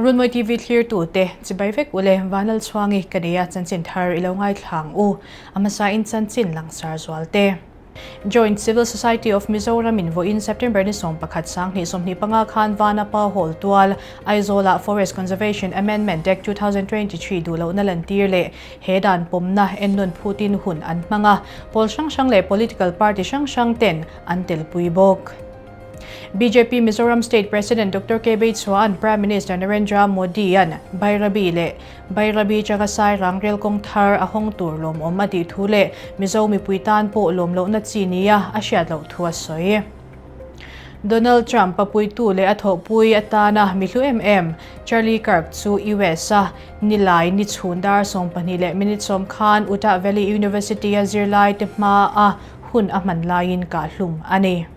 Runmawi TV thlirtute chibai vek ule Vanlalchhuangi ka nei a, chanchin thar i lo ngaithla ang u. A hmasain chanchin langsar zualte. Joint Civil Society of Mizoram in vawiin September ni 11 2025 khan Vanapa Hall tual Aizawl-ah Forest Conservation Amendment Act 2023 duh lohna lantir leh he dan pawmna ennawn phutin hun an hmang a, pawl hrang hrang leh political party hrang hrang ten an telpui bawk. Bjp Mizoram State President Doctor K Beichhua'n Prime Minister Narendra Modi-a'n Bairabi leh Bairabi Chagasai rang rel kawng thar a hawng tur lawmawm a tih thu leh Mizo mipui tan pawh lawm lohna chi nia a hriat loh thu a sawi. Donald Trump a puitu leh a thawhpui atana mi hlu em em Charlie Kirk chu US a nilai ni chhun dar 12 leh minute sawm khan Utah Valley University-a zirlaite hmaa hun a hman laiin kahhlum a ni.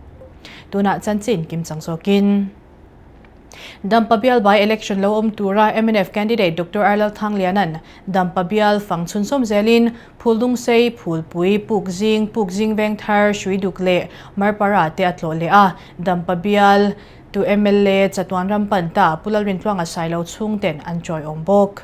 Tunah chanchin kim chang zawkin. Dampa bial by election lo awm tura mnf candidate Doctor Arlal Thangliana'n Dampa bial fang chhunzawm zelin Phuldungsei, Phulpui, Pukzing, Pukzing Vengthar, Hruiduk leh Marpara te a tlawh leh a. Dampa bial tu mla Chatuan Rampanta Pu Lalrintluanga Sailo chhungten an chawiawm bawk.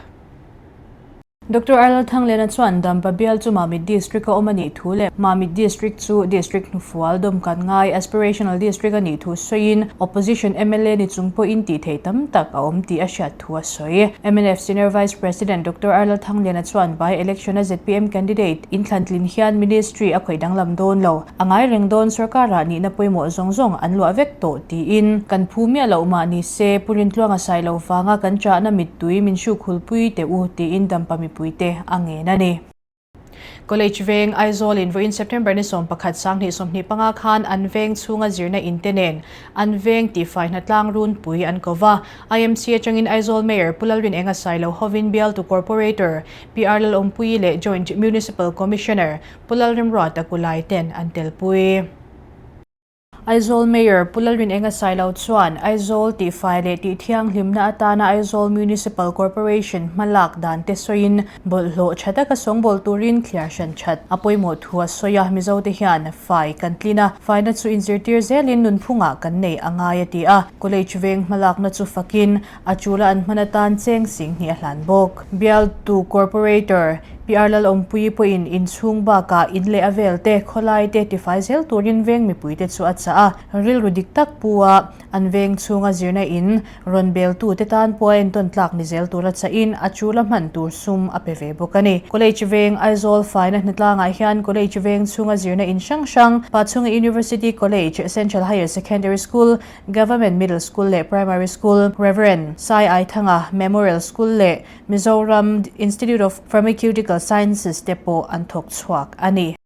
Doctor Arlal Thangliana chuan Dampa bial chu Mamit District a awm a nih thu leh Mamit District chu District hnufual dawmkan ngai Aspirational District a nih thu sawiin Opposition mla ni chung pawhin tih theih tam tak a awm tih a hriat thu a sawi. Mnf Senior Vice President Doctor Arlal Thangliana chuan by election a zpm candidate inthlantlin hian Ministry a khawih danglam dawn lo. A ngai reng dawn sorkarah nihna pawimawh zawng zawng an luah vek tawh tiin kan phu miah loh mah ni se Pu Rintluanga sai lo vanga kan chahna mittui min hruk hulpui teh u tiin dampa mipuite a ngen a ni. College veng Aizawl in vawiin September ni 11 2025 khan an veng chhunga zirna in te nen an veng tihfai hnatlang runpui an ko va. IMC atangin Aizawl Mayor Pu Lalrinenga Sailo hovin bialtu Corporator PR Lalawmpuii leh Joint Municipal Commissioner Pu Lalrimruata Kulai ten an telpui. Aizawl Mayor Pu Lalrinenga Sailo chuan Aizawl tihfai leh tihthianghlimna atana Aizawl Municipal Corporation hmalak dan te sawiin bawlhhlawh tha taka sawngbawl turin thliar hran that a pawimawh thu a sawi a, Mizote hian fai kan tlin a, faina chu inzirtir zelin nunphungah kan nei a ngai a ti a, College veng hmalakna chu fakin a chula an hman atan cheng sing hnih a hlan bawk. Bialtu Corporator PR Lalawmpuii pawhin inchhung bakah in leh a vel te, khawlai te tifai zel turin veng mipuite chu a chah a, rilru dik tak pu a an veng chhunga zirna in rawn beltute tan pawh a entawn tlak ni zel tura chahin a chula hman tur sum a pe ve bawk a ni. College veng Aizawl faina hnatlangah hian College veng chhunga zirna in hrang hrang, Pachhunga University College, Central Higher Secondary School, Government Middle School leh Primary School, Rev. Sai Aithanga Memorial School leh Mizoram Institute of Pharmaceutical Sciences te pawh an thawk chhuak a ni.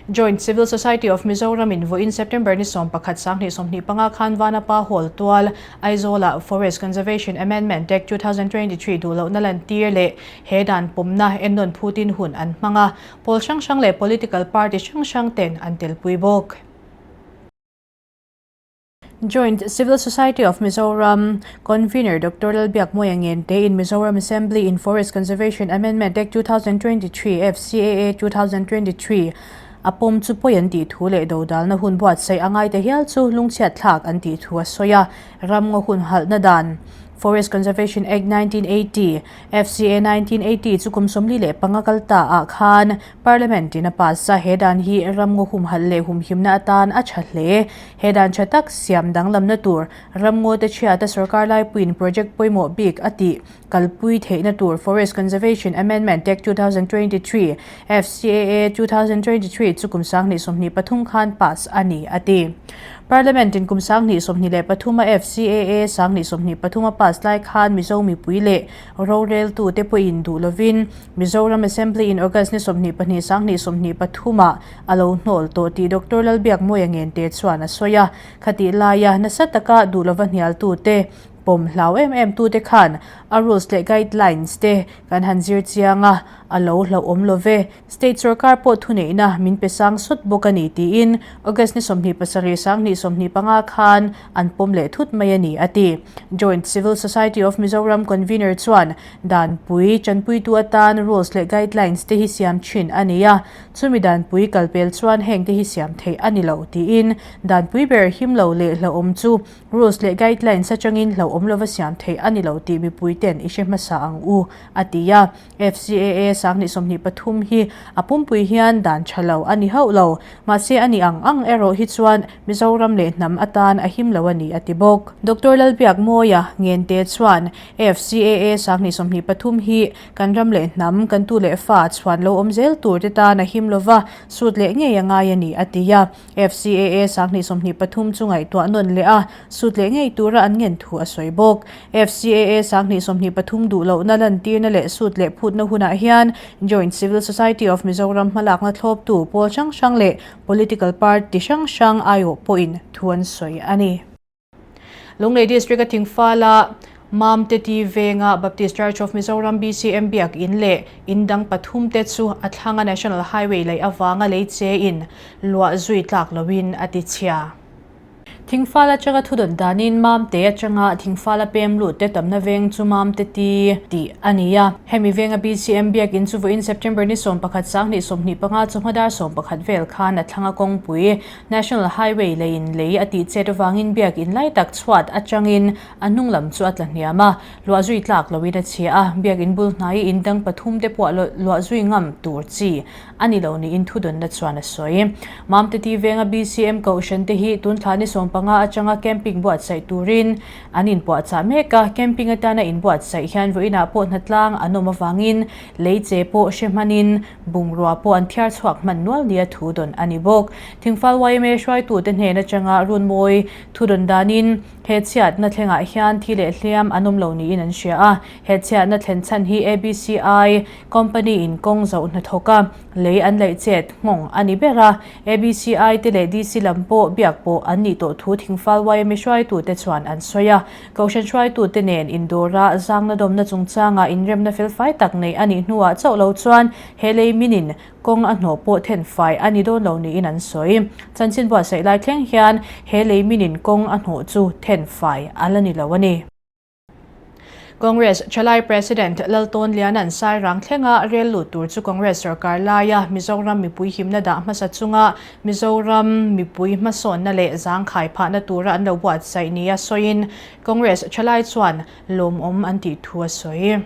Joint Civil Society of Mizoram in vawiin September ni 11 2025 khan Vanapa Hall tual Aizawl-ah Forest Conservation Amendment Act 2023 duh lohna lantir leh he dan pawmna ennawn phutin hun an hmang a, pawl hrang hrang leh political party hrang hrang ten an telpui bawk. Joint Civil Society of Mizoram Convener Doctor Lalbiakmawia Ngente in Mizoram Assembly in Forest Conservation Amendment Act 2023, FCAA 2023, a pawm chu pawi an tih thu leh dodalna hun buatsaih a ngaite hial chu lungchhiat thlak an tih thu a sawi a. Ramngaw hun halhna dan Forest Conservation Act 1980, FCA 1980, chu kum 45 kal ta ah khan Parliament in a pass a, he dan hi ramngaw humhalh leh humhimna atan a tha hle. He dan tha tak siam danglamna tur ramngaw te chhiata sorkar laipuiin project pawimawh bik a tih kalpui theihna tur Forest Conservation Amendment Act 2023, FCAA 2023, chu kum 2023 khan pass a ni, a ti. Parliament in kum 2023 a FCAA 2023 a pass lai khan Mizo mipui leh roreltute pawhin duh lovin Mizoram Assembly in August ni 22 2023 ah a lo hnawl tawh tih Doctor Lalbiakmawia Ngente chuan a sawi a. Khatih laia nasa taka duh lova hnialtute pawm hlau em em tute khan a rules leh guidelines te kan han zir chiang a. a lo hlauhawm lo ve. State sorkar pawh thuneihna min pe sang sawt bawk a ni tiin August ni 27 2025 khan an pawm leh thut mai a ni, a ti. Joint Civil Society of Mizoram Convener chuan danpui tanpuitu atan rules leh guidelines te hi siam thin a ni a, chumi danpui kalpel chuan heng te hi siam theih a ni lo tiin danpui ber him lo leh hlauhawm chu rules leh guidelines atangin hlauhawm lova siam theih a ni lo tih mipui ten i hre hmasa ang u, a ti a. FCAA 2023 hi a pumpui hian dan tha lo a ni hauh lo. Mahse a ni ang ang erawh hi chuan Mizoram leh hnam atan a him lo a ni a ti bawk. Doctor Lalbiakmawia Ngente chuan FCAA 2023 hi kan ram leh hnam, kan tu leh fa chhuan lo awm zel tur te tan a him lova, sut leh ngei a ngai a ni a ti a. FCAA 2023 chu ngaihtuah nawn leh a, sut leh ngei tura an ngen thu a sawi bawk. FCAA 2023 duh lohna lantirna leh sut leh phutna hunah hian Joint Civil Society of Mizoram hmalakna thlawptu pawl hrang hrang leh political party hrang hrang aiawh pawhin thu an sawi a ni. Lunglei District a Thingfala Mamteti venga Baptist Church of Mizoram, BCM, biak in leh in dang pathum te chu a thlanga National Highway laih avanga lei che in luah zui tlak loin a ti chhia. Thingfal atanga thudawn danin Mamte atanga Thingfala pem lut te tamna veng chu Mamteti tih a ni a. Hemi venga BCM biak in chu vawiin September ni 11 2025 chawhma dar 11 vel khan a thlanga kawngpui National Highway leiin lei a tih chet avangin biak in lai tak chhuat atangin a hnung lam chu a tla hniam a, luah zui tlak loin a chhia a, biak in bul hnai in dang pathum te pawh luah zui ngam tur chi a ni lo niin thudawnna chuan a sawi. Mamteti venga BCM Kohhran te hi tun thla ni 15 atanga camping buatsaih turin an inpuahchah mek a, camping atana inbuatsaih hian vawiinah pawh hnatlang an awm avangin lei che pawh hre hmanin Bungrua pawh an thiar chhuak hman nual nia thu dawn a ni bawk. Thingfal yma hruaitute hnen atanga Runmawi thu dawn danin he chhiatna thlengah hian thi leh hliam an awm lo niin an hria a. He chhiatna thlen chhan hi ABCI company in kawng zoh hnathawk a, lei an laih chet nghawng a ni ber a. ABCI te leh DC lam pawh biak pawh an nih tawh thu Thingfal yma hruaitute chuan an sawi a. Kohhran hruaitute nen indawra zangna dawmna chungchanga inremna felfai tak neih a nih hnuah chauh lo chuan he lei minin kawng a hnawh pawh thenfai a ni dawn lo niin an sawi. Chanchin buatsaih lai thleng hian he lei minin kawng a hnawh chu thenfai a la ni lo a ni. Congress Thalai President Laltawn Liana'n Sairang thlenga rel lut tur chu Congress sorkar laia Mizoram mipui himna dah hmasa chunga Mizoram mipui hmasawnna leh zangkhai phahna tura an lo buatsaih nia sawiin Congress thalai chuan lawmawm an tih thu a sawi.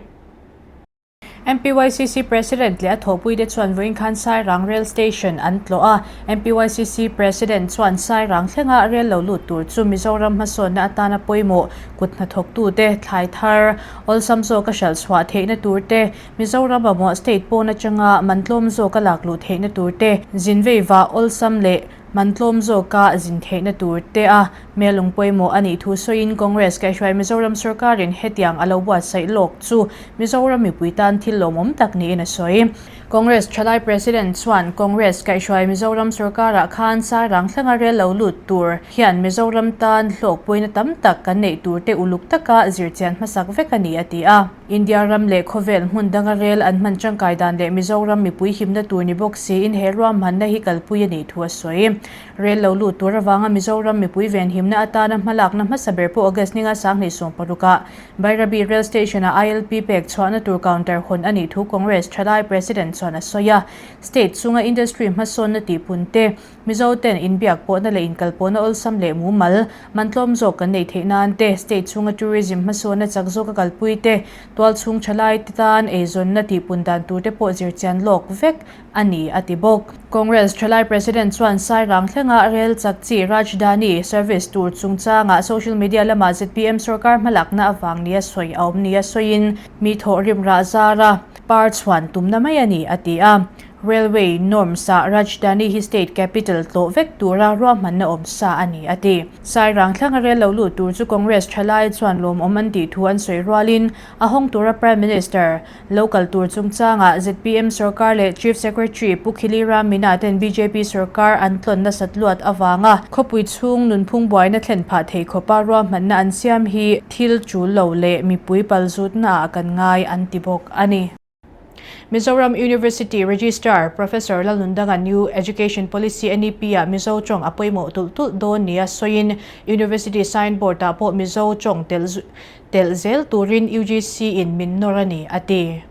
MPYCC President leh a thawhpuite chuan vawiin khan Sairang Rail Station an tlawh a. MPYCC President chuan Sairang thlenga rel lo lut tur chu Mizoram hmasawnna atana pawimawh kut hnathawktute thlai thar awlsam zawka hralh chhuah theihna turte Mizoram mamawh state pawn atanga man tlawm zawka lak luh theihna tur te, zin veiva awlsam leh man tlawm zawka zin theihna tur te a hmelung pawimawh a nih thu sawiin Congress kaihhruai Mizoram sorkarin hetiang a lo buatsaih lawk chu Mizoram mipui tan thil lawmawm tak niin a sawi. Congress thalai President chuan Congress kaihhruai Mizoram sorkarah khan Sairang thlenga rel lo lut tur hian Mizoram tan hlawkpuina tam tak kan neih tur te uluk taka zirchian hmasak vek a ni a ti a. India ram leh khawvel hmun danga rel an hman tangkai dan leh Mizoram mipui himna tur ni bawk siin he ruahmanna hi kalpui a nih thu a sawi. Rel lo lut tur avanga Mizoram mipui venhimna atana hmalakna hmasa ber pawh August ninga 2016 ah Bairabi Rail Station ah ILP pek chhuahna tur counter hawn a nih thu Congress thalai President chuan a sawi a. State chunga industry hmasawnna tihpun te, Mizo ten inbiak pawhna leh inkalpawhna awlsam leh mumal, man tlawm zawk kan neih theih nan te, state chhunga tourism hmasawnna chak zawka kalpui te, tual chhung thalai te tan eizawnna tihpun dan tur te pawh zirchian lawk vek a ni, a ti bawk. Congress thalai President chuan Sairang thlenga rel chak chi Rajdhani service tur chungchangah social media lama zpm sorkar hmalakna avang nia sawi a awm nia sawiin mi thawhrim rah zara par chhuan tumna mai a ni, a ti a. Railway norms ah Rajdhani hi state capital tlawh vek tura ruahmanna awm sa a ni, a ti. Sairang thlanga rel lo lut tur chu Congress thalai chuan lawmawm an tih thu an sawi rualin a hawng tura Prime Minister lo kal tur chungchangah zpm sorkar leh Chief Secretary Pu Khili Ram Meena ten bjp sorkar an tlawn nasat luat avanga khawpui chhung nunphung buaina thlen phah thei khawpa ruahmanna an siam hi thil tul lo leh mipui palzutnaah kan ngai an ti bawk a ni. Mizoram University Registrar Professor Lalnundanga New Education Policy, NEP, ah Mizo tawng a pawimawh tulh tulh dawn nia sawiin University signboard ah pawh Mizo tawng telh telh zel turin UGC in min nawr a ni, a ti.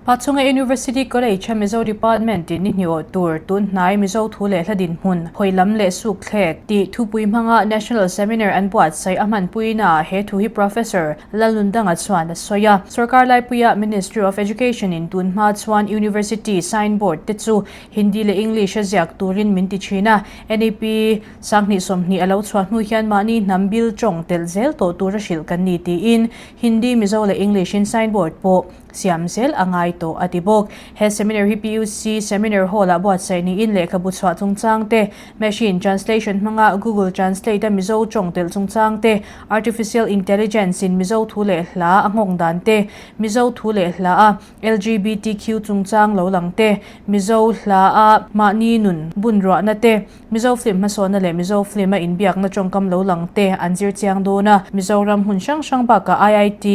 Pachhunga University College a Mizo Department in ni hniawh tur tun hnai Mizo thu leh hla dinhmun, hawi lam leh suk thlek tih thupui hmanga National Seminar an buatsaih a hmanpuina ah he thu hi Professor Lalnundanga chuan a sawi a. Sorkar laipuia Ministry of Education in tun hma chuan University signboard te chu Hindi leh English a ziak turin min ti thin a, NEP sanghnih 20 a lo chhuah hnu hian mahni hnam bil tawng telh zel tawh tura hrilh kan ni tiin Hindi, Mizo leh English in signboard pawh siam zel a ngai tawh a ti bawk. He seminar hi PUC Seminar Hall ah buatsaih niin lehkhabu chhuah chungchang te, machine translation hmanga Google Translate a Mizo tawng telh chungchang te, Artificial Intelligence in Mizo thu leh hla a nghawk dan te, Mizo thu leh hla a LGBTQ chungchang lo lang te, Mizo hla a mahni nun bunruahna te, Mizo film hmasawnna leh Mizo film a inbiakna tawngkam lo lang te an zir chiang dawn a, Mizoram hmun hrang hrang bakah IIT,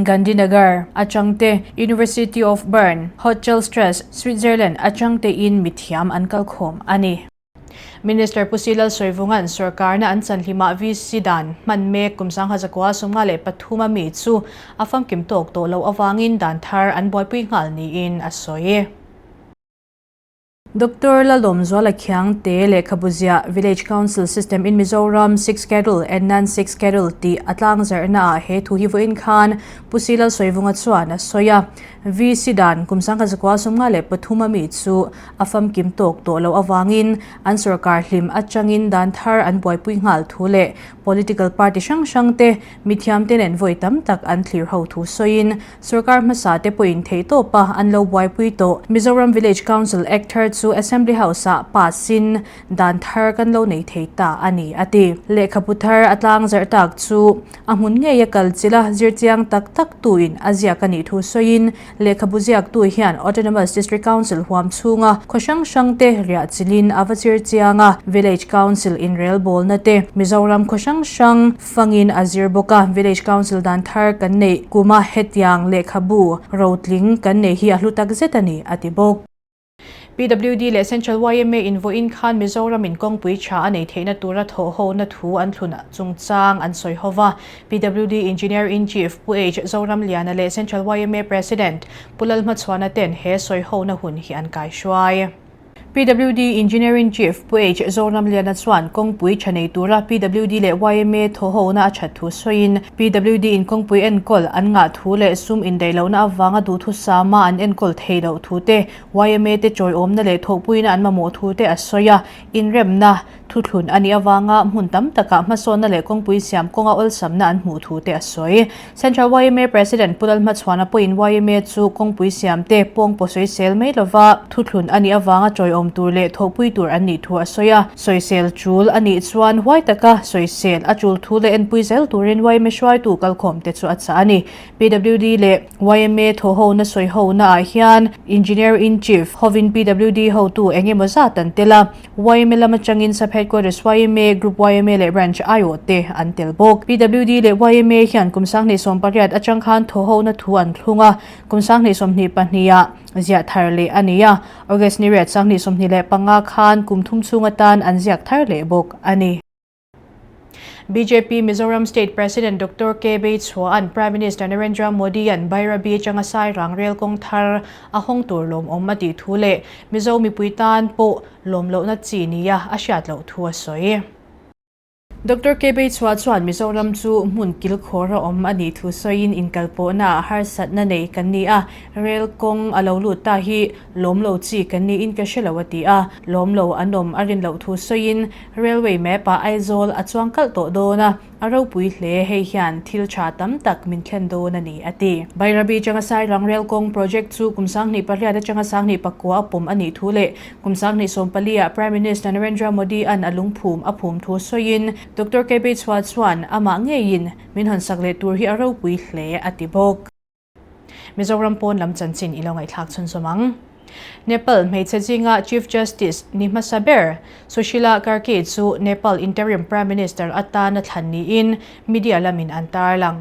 Gandhinagar atang te, University of Bern, Hochzelstress, Switzerland atang tein mithiam an kalkhawm a ni. Minister Pu Silal Sawivunga'n sorkarna an chanhlimah VC dan hman mek kum 1953 a mi chu a famkim tawk tawh loh avangin dan thar an buaipui nghal niin a sawi. Doctor Lalawmzuala Khiangte lehkhabu ziah Village Council System in Mizoram, Six Schedule and Non-Six Schedule tih a tlangzarhna ah he thu hi vawiin khan Pu Si Lalsawivunga chuan a sawi a. VC dan kum 1953 a mi chu a famkim tawk tawh loh avangin an sorkar hlim atangin dan thar an buaipui nghal thu leh political party hrang hrang te mithiamte nen vawi tam tak an thlir ho thu sawiin Sorkar hmasa te pawhin theihtawpa an lo buaipui tawh. Mizoram Village Council Act thar chu Assembly House-ah pass-in dan thar kan lo nei thei ta a ni, a ti. Lehkhabu thar a tlang zarh tak chu a hmun ngei a kal chilh a, zirchiang tak tak tuin a ziak a nih thu sawiin lehkhabu ziaktu hian Autonomous District Council huam chhunga khaw hrang hrang te riah chilhin a va zirchiang a, Village Council inrelbawlna te Mizoram khaw hrang hrang Fangin a zir bawk a, Village Council dan thar kan neih kuma hetiang lehkhabu rotling kan neih hi a hlu tak zet a ni, a ti bawk. PWD leh Central yma in vawiin khan Mizoram in kawngpui tha a nei theihna tura thawhhona thu an thlun chungchang an sawi ho va. PWD Engineer-in-Chief Pu H. Zoramliana leh Central yma President Pu Lalhmachhuana ten he sawihona hun hi an kaihruai. PWD Engineering Chief Pu H. Zoramliana chuan kawngpui tha nei tura PWD leh yma thawhhona a that thu sawiin, PWD in kawngpui enkawl an ngah thu leh sum indaih lohna avanga duhthusama an enkawl thei loh thu te, yma te chawiawmna leh thawhpuina an mamawh thu te a sawi a, inremna Thuthlun a nih avanga hmun tam takah hmasawnna leh kawngpui siam kawnga awlsamna an hmuh thu te a sawi. Central yma President Pu Lalhmachhuana pawhin yma chu kawngpui siam te pawng pawh sawisel mai lova thuthlun a nih avanga chawiawm tur leh thawhpui tur an nih thu a sawi a. Sawisel tul a nih chuan huai taka sawisel a tul thu leh enpui zel turin yma hruaitu kalkhawm te chu a chah a ni. PWD leh yma thawhhona sawihona ah hian Engineer in Chief hovin PWD hotu eng emaw zat an tel a. Yma lam atangin Sub Headquarters yma, Group yma leh Branch aiawh te an tel bawk. PWD leh yma hian kum 2018 atang khan thawhhona thu an thlung a, kum 2022 ah ziah thar leh a ni a, August ni riat 2025 khan kum thum chhung atan an ziak thar leh bawk a ni. Bjp Mizoram State President Doctor K. Beichhua'n Prime Minister Narendra Modi-a'n Bairabi atanga Sairang rel kawng thar a hawng tur lawmawm a tih thu leh Mizo mipui tan pawh lawm lohna chi nia a hriat loh thu a sawi. Doctor K. Beichhua chuan Mizoram chu hmun kilkhawr a awm a nih thu sawiin inkalpawhna ah harsatna nei kan ni a, rel kawng a lo lut ta hi lawm lo chi kan niin ka hre lo a ti a, lawm lo an awm a rin loh thu sawiin Railway map ah Aizawl a chuang kalh tawh dawn a, a ropui hle, hei hian thil tha tam tak min thlen dawn a ni, a ti. Bairabi atanga Sairang Rail kawng project chu kum 2008 atanga 2009 a pawm a nih thu leh kum 2014 ah Prime Minister Narendra Modi an a lungphum a phum thu sawiin Doctor KB Chhua chuan amah ngeiin min hawn sak leh tur hi a ropui hle, a ti bawk. Mizoram pawn lam chanchin i lo ngaihthlak chhunzawm ang. Nepal hmeichhe zinga Chief Justice ni hmasa ber Sushila Karki chu Nepal Interim Prime Minister atana thlan niin media lamin an tarlang.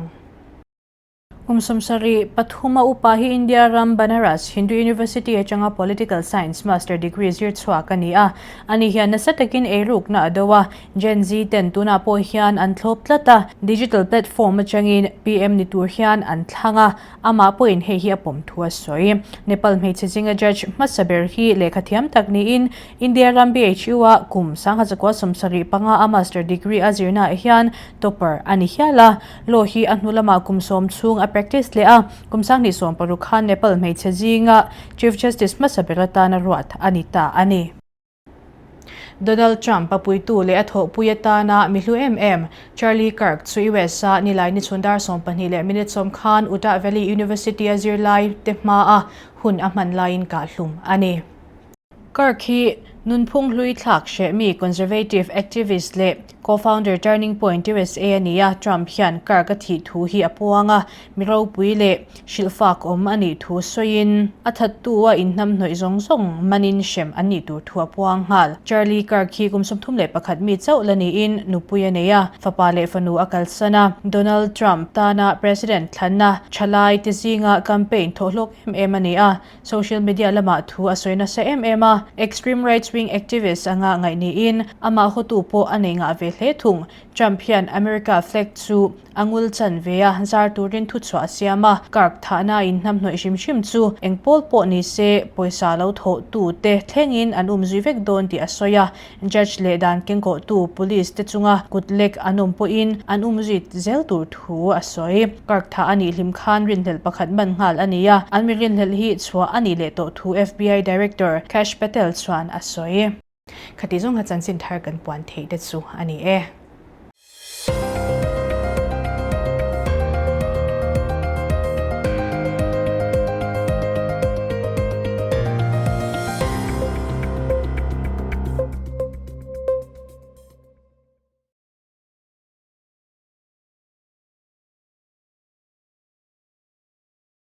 Kum 73 a upa hi India ram Banaras Hindu University atanga Political Science Master Degree zir chhuak a ni a. Ani hian nasa takin eirukna a do a, Gen Z ten tunah pawh hian an thlawp tlat a, digital platform atangin PM ni tur hian an thlang a, amah pawhin hei hi a pawm thu a sawi. Nepal hmeichhe zinga judge hmasa ber hi lehkha thiam tak niin India ram BHU-a kum 1975 a master degree a zirnaah hian topper a ni hial a. Law hi a hnu lamah kum sawm chhung a practice leh a, kum 2016 khan Nepal hmeichhe zinga Chief Justice hmasa ber atana ruat a ni ta a ni. Donald Trump a puitu leh a thawhpui atana mi hlu em em Charlie Kirk chu US-a nilai ni chhun dar 12 leh minute sawm khan Utah Valley University-a zirlai te hmaa hun a hman laiin kahhlum a ni. Kirk hi nunphung hlui thlak hrehmi conservative activist leh co-founder Turning Point usa a ni a, Trump hian Kirk a thih thu hi a puang a, mi ropui leh hrilhfak awm a nih thu sawiin a thattu a inhnamhnawih zawng zawng manin hrem an nih tur thu a puang nghal. Charlie Kirk hi kum 31 mi chauh la niin nupui a nei a, fapa leh fanu a kalsan a, Donald Trump tana president thlanna thalai te zinga campaign thawhhlawk em em a ni a, Social media lamah thu a sawi nasa em em a, extreme right wing activist anga ngaih niin amah hawtu pawh a nei ngah ve hle thung. Trump hian America flag chu a ngul chan ve a, zar turin thuchhuah a siam a, Kirk thahna inhnamhnawih hrim hrim chu eng pawl pawh ni se pawisa lo thawhtu te thlengin an umzui vek dawn tih a sawi a. Judge leh dan kengkawhtu police te chunga kut lek an awm pawhin an umzui zel tur thu a sawi. Kirk thah a nih hlim khan rinhlelh pakhat man nghal a ni a, an mi rinhlelh hi chhuah a nih leh tawh thu FBI Director Kash Patel chuan a sawi. Khati zawnga chanchin thar kan puan theih te chu a ni e.